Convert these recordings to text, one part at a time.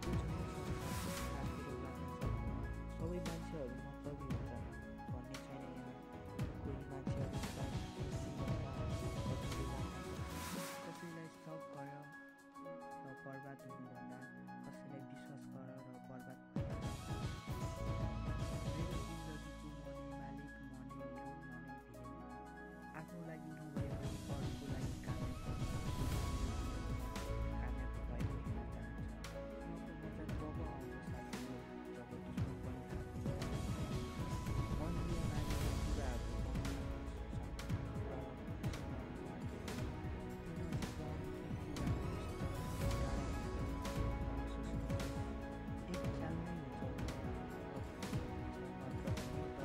जस्तो छैन साथीहरू लाग्छ। सबै मान्छेहरू मतलबी हुन्छन् भन्ने छैन यहाँ। कोही मान्छेहरूलाई खुसी हुँदा सजिलो लाग्छ, कसैलाई सक गर र बर्बाद हुनुभन्दा कसैलाई विश्वास गर र बर्बाद भएर। मेरो जिन्दगीको मनै मालिक मनै मेरो मनै भिर। आफ्नो लागि नभए पनि अरूको लागि कामयाब भएको हेर्न चाहन्छ। उनको मजा तब आउँछ साथीहरू जब दुश्मन पनि थाक्छ। मनले मानेको कुराहरू मनमा बस्छन् र स्मरण गर्दैन। किन स्मरणको कुरा एक ख्यालमै हुन्छ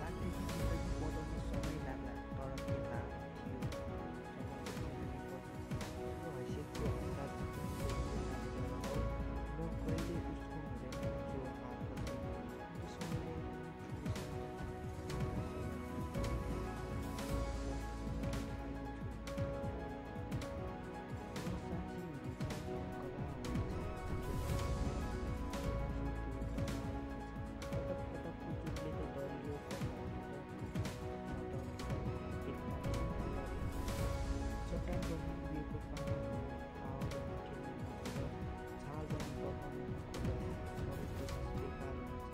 लाग्थ्यो कि जिन्दगी बदल्न समय लाग्ला, तर के थाहा थियो जब हैसियतको हतार म कहिले उसको हुँदैन जो हात बस्दैन। दुश्मनले साक्षी हुनेछ, गवाह हुनेछ, पटक पटकको चोटले त दरिलो चट्टान बनी उभिएको पानी हावा बनी खेल्न नखोज, झाल बनी बगाउन नखोज, सबै कोसिस बेकार हुनेछ।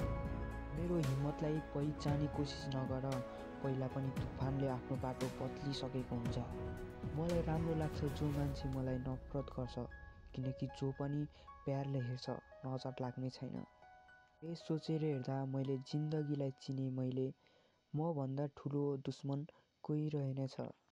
मेरो हिम्मतलाई पहिचाने कोसिस नगर, पहिला पनि तुफानले आफ्नो बाटो बदलिसकेको हुन्छ। मलाई राम्रो लाग्छ जो मान्छे मलाई नफरत गर्छ, किनकि जो पनि प्यारले हेर्छ नजर लाग्ने छैन। यस सोचेर हेर्दा मैले जिन्दगीलाई चिने, मैले म भन्दा ठुलो दुश्मन कोही रहेनछ।